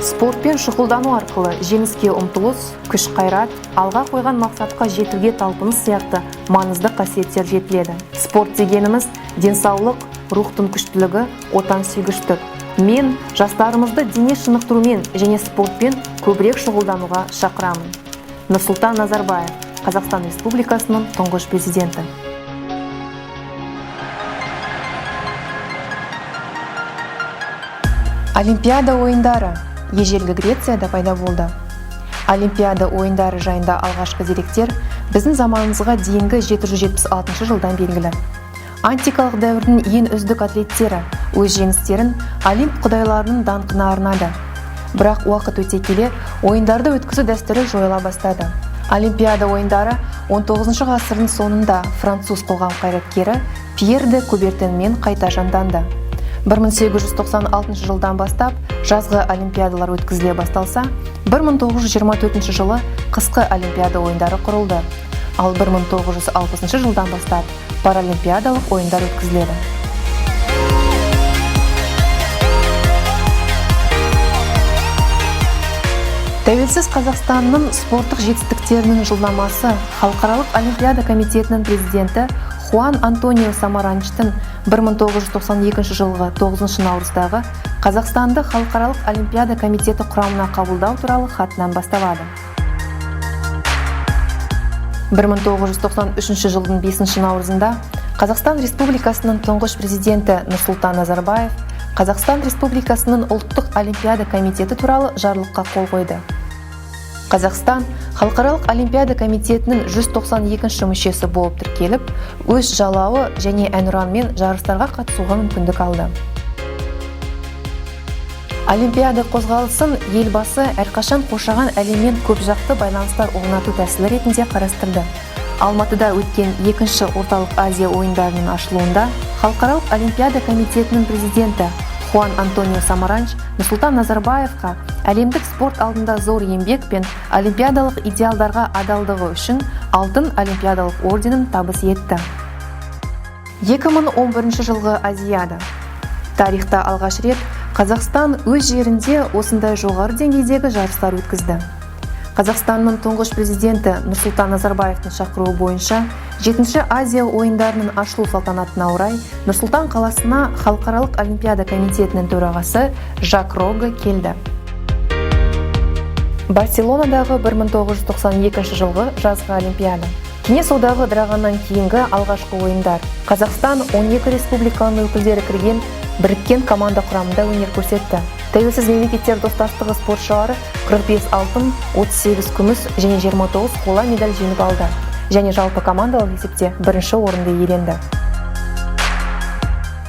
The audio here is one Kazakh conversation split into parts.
Спортпен шұғылдану арқылы жеңіске ұмтылыс, күш-қайрат, алға қойған мақсатқа жетуге талпыныс сияқты маңызды қасиеттер жетіледі. Спорт дегеніміз денсаулық, рухтың күштілігі, отансүйгіштік. Мен жастарымызды дене шынықтырумен және спортпен көбірек шұғылдануға шақырамын. Нұрсұлтан Назарбаев, Қазақстан Республикасының тұңғыш президенті. Олимпиада ойындары ежелгі Грецияда пайда болды. Олимпиада ойындары жайында алғашқы деректер біздің заманымызға дейінгі 776 жылдан белгілі. Антикалық дәуірдің ең үздік атлеттері өз жеңістерін Олимп құдайларының даңқына арнады. Бірақ уақыт өте келе ойындарды өткізу дәстүрі жойыла бастады. Олимпиада ойындары 19 ғасырдың соңында француз қоғам қайраткері Пьер де Кубертенмен қайта жанданды. 1896 жылдан бастап жазғы олимпиадалар өткізіле басталса, 1924 жылы қысқы олимпиада ойындары құрылды. Ал 1960 жылдан бастап паралимпиадалық ойындар өткізіледі. Тәуелсіз Қазақстанның спорттық жетістіктерінің жылнамасы Халықаралық Олимпиада комитетінің президенті Хуан Антонио Самаранчтың 1992 жылғы 9 наурыздағы Қазақстанды Халықаралық Олимпиада комитеті құрамына қабылдау туралы хатынан басталады. 1993 жылдың 5 наурызында Қазақстан Республикасының тұңғыш президенті Нұрсұлтан Назарбаев Қазақстан Республикасының Ұлттық Олимпиада комитеті туралы жарлыққа қол қойды. Қазақстан Халықаралық Олимпиада комитетінің 192 мүшесі болып тіркеліп, өз жалауы және әнұранмен жарыстарға қатысуға мүмкіндік алды. Олимпиада қозғалысын елбасы әрқашан қоршаған әлеммен көпжақты байланыстар орнату тәсілі ретінде қарастырды. Алматыда өткен екінші Орталық Азия ойындарының ашылуында Халықаралық Олимпиада комитетінің президенті Хуан Антонио Самаранч Нұрсұлтан Назарбаевқа әлемдік спорт алдында зор еңбек пен олимпиадалық идеалдарға адалдығы үшін алтын олимпиадалық орденін табыс етті. 2011 жылғы Азиада. Тарихта алғаш рет Қазақстан өз жерінде осындай жоғары деңгейдегі жарыстар өткізді. Қазақстанның тұңғыш президенті Нұрсұлтан Назарбаевтың шақыруы бойынша 7-ші Азия ойындарының ашылу салтанатына орай Нұрсұлтан қаласына Халықаралық Олимпиада комитетінің төрағасы Жак Рогге келді. Барселонадағы 1992 жылғы жазғы Олимпиада. Кеңес одағы ыдырағаннан кейінгі алғашқы ойындар. Қазақстан 12 республиканың өкілдері кірген біріккен команда құрамында өнер көрсетті. Тәуелсіз мемлекеттер достастығы спортшылары 45 алтын, 38 күміс және 29 қола медаль жеңіп алды. Және жалпы командалық есепте бірінші орынды иеленді.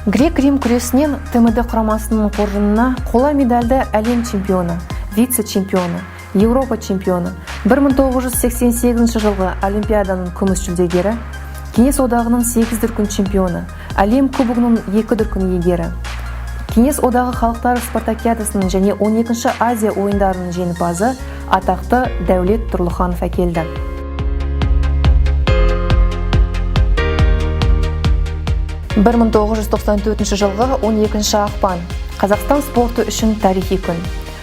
Грек-рим күресінен ТМД құрамасының қоржынына қола медальді әлем чемпионы, вице-чемпионы, Еуропа чемпионы, 1988 жылғы Олимпиаданың күміс жүлдегері, Кеңес одағының 8 дүркін чемпионы, әлем кубогының 2 дүркін иегері, Кеңес одағы халықтары спартакиадасының және 12-ші Азия ойындарының жеңімпазы атақты Дәулет Тұрлыханов әкелді. 1994 жылғы 12 ақпан Қазақстан спорты үшін тарихи күн.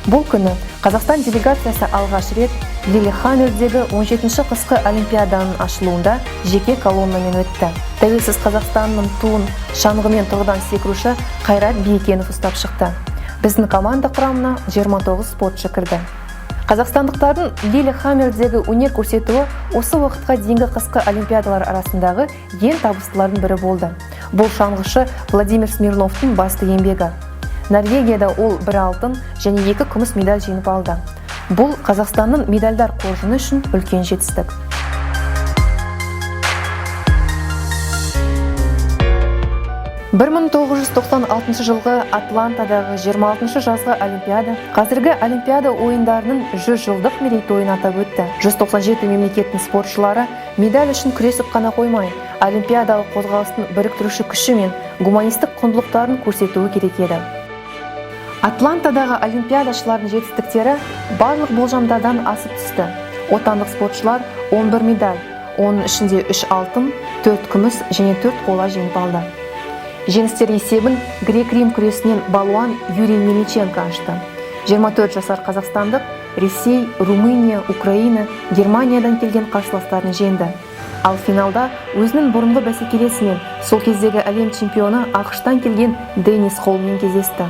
Бұл күні Қазақстан делегациясы алғаш рет Лиллехаммердегі 17-ші қысқы Олимпиаданың ашылуында жеке колоннамен өтті. Тәуелсіз Қазақстанның туын шаңғымен тұрғыдан секіруші Қайрат Биекенов ұстап шықты. Біздің команда құрамына 29 спортшы кірді. Қазақстандықтардың Лиллехаммердегі өнер көрсетуі осы уақытқа дейінгі қысқы олимпиадалар арасындағы ең табыстылардың бірі болды. Бұл шаңғышы Владимир Смирновтың басты еңбегі. Норвегияда ол бір алтын және 2 күміс медаль жеңіп алды. Бұл Қазақстанның медальдар қоржыны үшін үлкен жетістік. 1996 жылғы Атлантадағы 26-шы жазғы Олимпиада қазіргі Олимпиада ойындарының 100 жылдық мерейтойын атап өтті. 197 мемлекеттің спортшылары медаль үшін күресіп қана қоймай, олимпиадалық қозғалыстың біріктіруші күші мен гуманистік құндылықтарын көрсетуі керек еді. Атлантадағы олимпиадашылардың жетістіктері барлық болжамдардан асып түсті. Отандық спортшылар 11 медаль, оның ішінде 3 алтын, 4 күміс және 4 қола жеңіп алды. Жеңістер есебін грек-рим күресінен балуан Юрий Мельниченко ашты. 24 жасар қазақстандық Ресей, Румыния, Украина, Германиядан келген қарсыластарын жеңді. Ал финалда өзінің бұрынғы бәсекелесімен, сол кездегі әлем чемпионы АҚШ-тан келген Деннис Холлмен кездесті.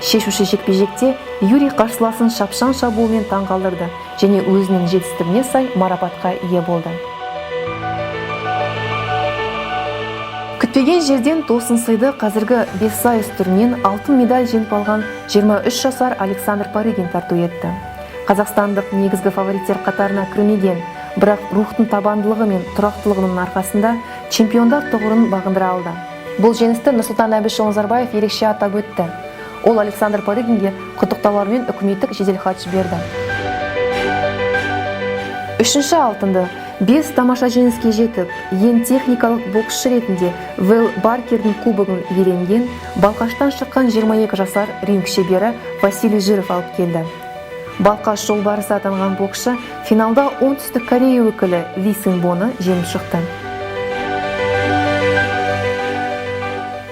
Шешуші жекпе-жекте Юрий қарсыласын шапшаң шабуылмен таңғалдырды және өзінің жетістігіне сай марапатқа ие болды. Күтпеген жерден тосын сыйды қазіргі бессайыс түрінен алтын медаль жеңіп алған 23 жасар Александр Парыгин тарту етті. Қазақстандық негізгі фавориттер қатарына кірмеген, бірақ рухтың табандылығы мен тұрақтылығының арқасында чемпиондар тұғырын бағындыра алды. Бұл жеңісті Нұрсұлтан Әбішұлы Назарбаев ерекше атап өтті. Ол Александр Парыгинге құттықтаулармен үкіметтік жеделхат жіберді. Үшінші алтынды бес тамаша жеңіске жетіп, ең техникалық боксшы ретінде Вэл Баркердің кубогын иеленген Балқаштан шыққан 22 жасар ринг шебері Василий Жиров алып келді. Балқаш жолбарысы атанған боксшы финалда Оңтүстік Корея өкілі Ли Сынбоны жеңіп шықты.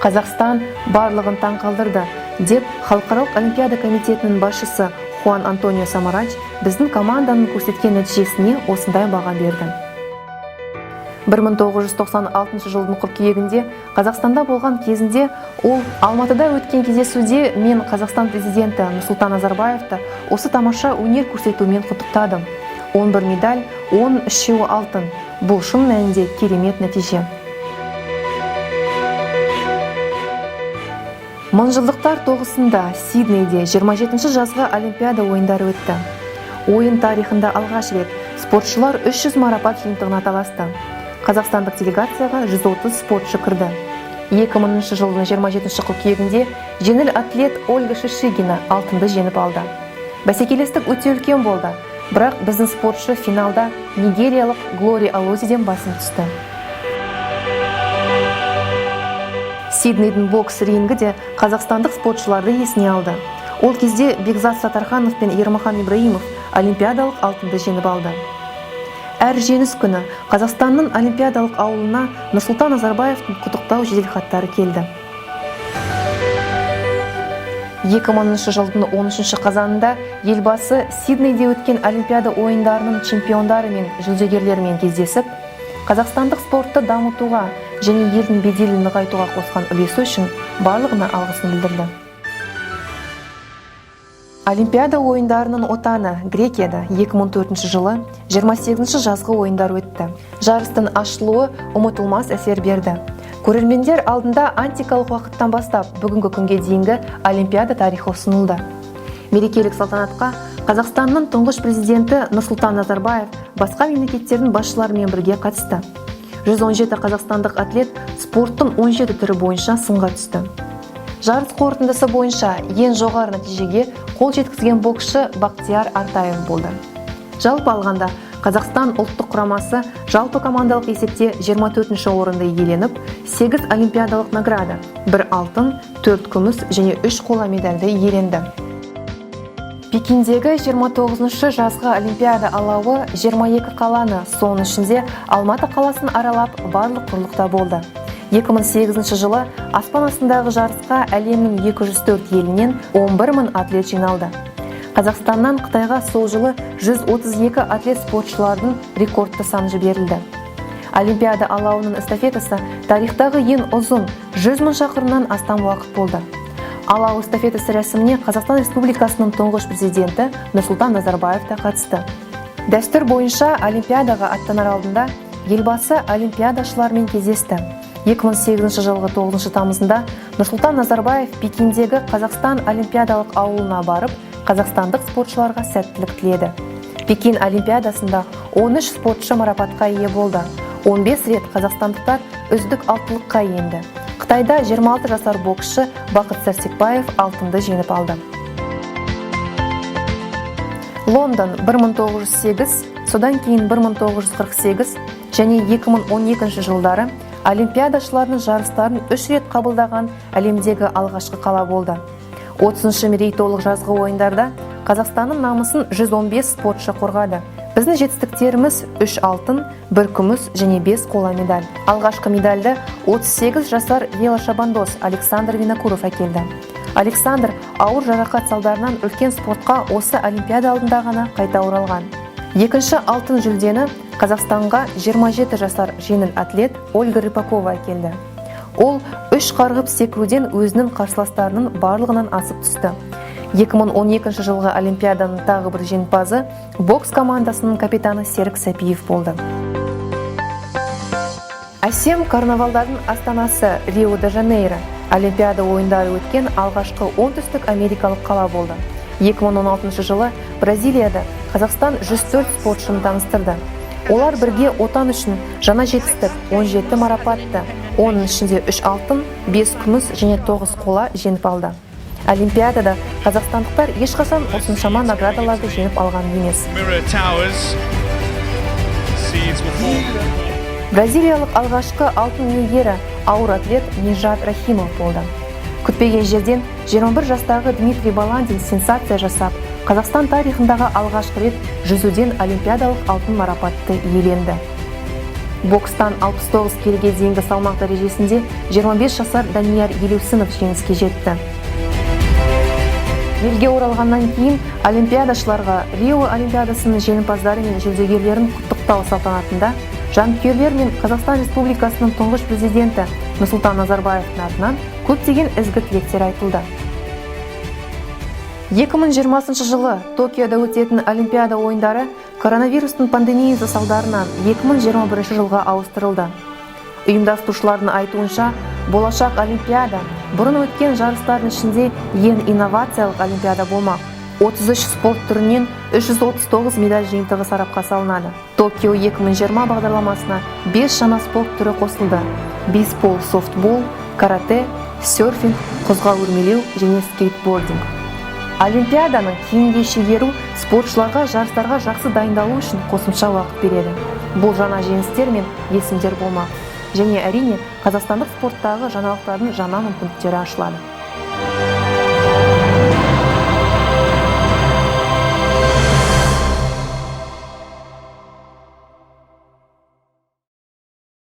Қазақстан барлығын таң қалдырды, деп Халықаралық Олимпиада комитетінің басшысы Хуан Антонио Самарач біздің команданың көрсеткен нәтижесіне осындай баға берді. 1996 жылдың қыркүйегінде Қазақстанда болған кезінде ол Алматыда өткен кездесуде мен Қазақстан президенті Нұрсұлтан Назарбаевты осы тамаша өнер көрсетумен құттықтадым. 11 медаль, 13-еуі алтын. Бұл шын мәнінде керемет нәтиже. Мыңжылдықтар тоғысында Сиднейде 27-ші жазғы Олимпиада ойындары өтті. Ойын тарихында алғаш рет спортшылар 300 марапат жиынтығына таласты. Қазақстандық делегацияға 130 спортшы кірді. 2000 жылдың 27 қыркүйегінде жеңіл атлет Ольга Шишигина алтынды жеңіп алды. Бәсекелестік өте үлкен болды, бірақ біздің спортшы финалда нигериялық Глори Алозиден басым түсті. Сиднейдің бокс рингі де қазақстандық спортшыларды есіне алды. Ол кезде Бекзат Саттарханов пен Ермахан Ибраимов олимпиадалық алтынды жеңіп алды. Әр жеңіс күні Қазақстанның олимпиадалық ауылына Нұрсұлтан Назарбаевтың құттықтау жеделхаттары келді. 2000 жылдың 13 қазанында елбасы Сиднейде өткен Олимпиада ойындарының чемпиондары мен жүлдегерлерімен кездесіп, қазақстандық спортты дамытуға және елдің беделін нығайтуға қосқан үлесі үшін барлығына алғысын білдірді. Олимпиада ойындарының отаны Грекияда 2004 жылы 28 жазғы ойындар өтті. Жарыстың ашылуы ұмытылмас әсер берді. Көрермендер алдында антикалық уақыттан бастап бүгінгі күнге дейінгі Олимпиада тарихы ұсынылды. Мерекелік салтанатқа Қазақстанның тұңғыш президенті Нұрсұлтан Назарбаев басқа мемлекеттердің басшыларымен бірге қатысты. 117 қазақстандық атлет спорттың 17 түрі бойынша сынға түсті. Жарыс қорытындысы бойынша ең жоғары нәтижеге қол жеткізген боксшы Бақтияр Артаев болды. Жалпы алғанда, Қазақстан ұлттық құрамасы жалпы командалық есепте 24-ші орынды иеленіп, 8 олимпиадалық награда, 1 алтын, 4 күміс және 3 қола медальді иеленді. Пекиндегі 29-шы жазғы Олимпиада алауы 22 қаланы, соның ішінде Алматы қаласын аралап, барлық құрлықта болды. 2008 жылы аспан астындағы жарысқа әлемнің 204 елінен 11 мың атлет жиналды. Қазақстаннан Қытайға сол жылы 132 атлет спортшылардың рекордты саны жіберілді. Олимпиада алауының эстафетасы тарихтағы ең ұзын 100 мың шақырымнан астам уақыт болды. Алау эстафетасы рәсіміне Қазақстан Республикасының тұңғыш президенті Нұрсұлтан Назарбаев та қатысты. Дәстүр бойынша Олимпиадаға аттанар алдында елбасы олимпиадашылармен кездесті. 2008 жылғы 9 тамызында Нұрсұлтан Назарбаев Пекиндегі Қазақстан Олимпиадалық ауылына барып, қазақстандық спортшыларға сәттілік тіледі. Пекин Олимпиадасында 13 спортшы марапатқа ие болды. 15 рет қазақстандықтар үздік алтылыққа енді. Қытайда 26 жасар боксшы Бақыт Сәрсекбаев алтынды жеңіп алды. Лондон 1908, содан кейін 1948 және 2012 жылдары олимпиадашылардың жарыстарын 3 рет қабылдаған әлемдегі алғашқы қала болды. 30-шы мерейтойлық жазғы ойындарда Қазақстанның намысын 115 спортшы қорғады. Біздің жетістіктеріміз 3 алтын, 1 күміс және 5 қола медаль. Алғашқы медальді 38 жасар велошабандоз Александр Винокуров әкелді. Александр ауыр жарақат салдарынан үлкен спортқа осы Олимпиада алдында ғана қайта оралған. Екінші алтын жүлдені Қазақстанға 27 жасар жеңіл атлет Ольга Рыпакова әкелді. Ол үш қарғып секіруден өзінің қарсыластарының барлығынан асып түсті. 2012 жылғы Олимпиаданың тағы бір жеңімпазы бокс командасының капитаны Серік Сәпиев болды. Әсем карнавалдардың астанасы Рио-де-Жанейро Олимпиада ойындары өткен алғашқы оңтүстік америкалық қала болды. 2016 жылы Бразилияда Қазақстан 104 спортшыны таныстырды. Олар бірге отан үшін жаңа жетістік 17 марапатты, оның ішінде 3 алтын, 5 күміс және 9 қола жеңіп алды. Олимпиадада қазақстандықтар ешқашан осыншама наградаларды жеңіп алған емес. Mirror Towers. Seeds will form. Бразилиялық алғашқы алтын иегері ауыр атлет Нижат Рахимов болды. Күтпеген жерден 21 жастағы Дмитрий Баландин сенсация жасап, Қазақстан тарихындағы алғашқы рет жүзуден олимпиадалық алтын марапатты иеленді. Бокстан 69 келіге дейінгі салмақ дәрежесінде 25 жасар Данияр Елеусінов жеңіске жетті. Елге оралғаннан кейін олимпиадашыларға Рио Олимпиадасының жеңімпаздары мен жүлдегерлерін құттықтау салтанатында жанкүйерлер мен Қазақстан Республикасының тұңғыш президенті Нұрсұлтан Назарбаевтың атынан көптеген ізгі тілектер айтылды. 2020 жылы Токиода өтетін Олимпиада ойындары коронавирустың пандемиясы салдарынан 2021 жылға ауыстырылды. Ұйымдастырушылардың айтуынша, болашақ Олимпиада бұрын өткен жарыстардың ішінде ең инновациялық Олимпиада болмақ. 33 спорт түрінен 339 медаль жиынтығы сарапқа салынады. Токио 2020 бағдарламасына 5 жаңа спорт түрі қосылды: бейсбол, софтбол, карате, серфинг, құзға өрмелеу және скейтбординг. Олимпиаданың кейінге шегеру спортшыларға жарыстарға жақсы дайындалу үшін қосымша уақыт береді. Бұл жаңа жеңістер мен есімдер болмақ. Және, әрине, қазақстандық спорттағы жаңалықтардың жаңа мүмкіндіктері ашылады.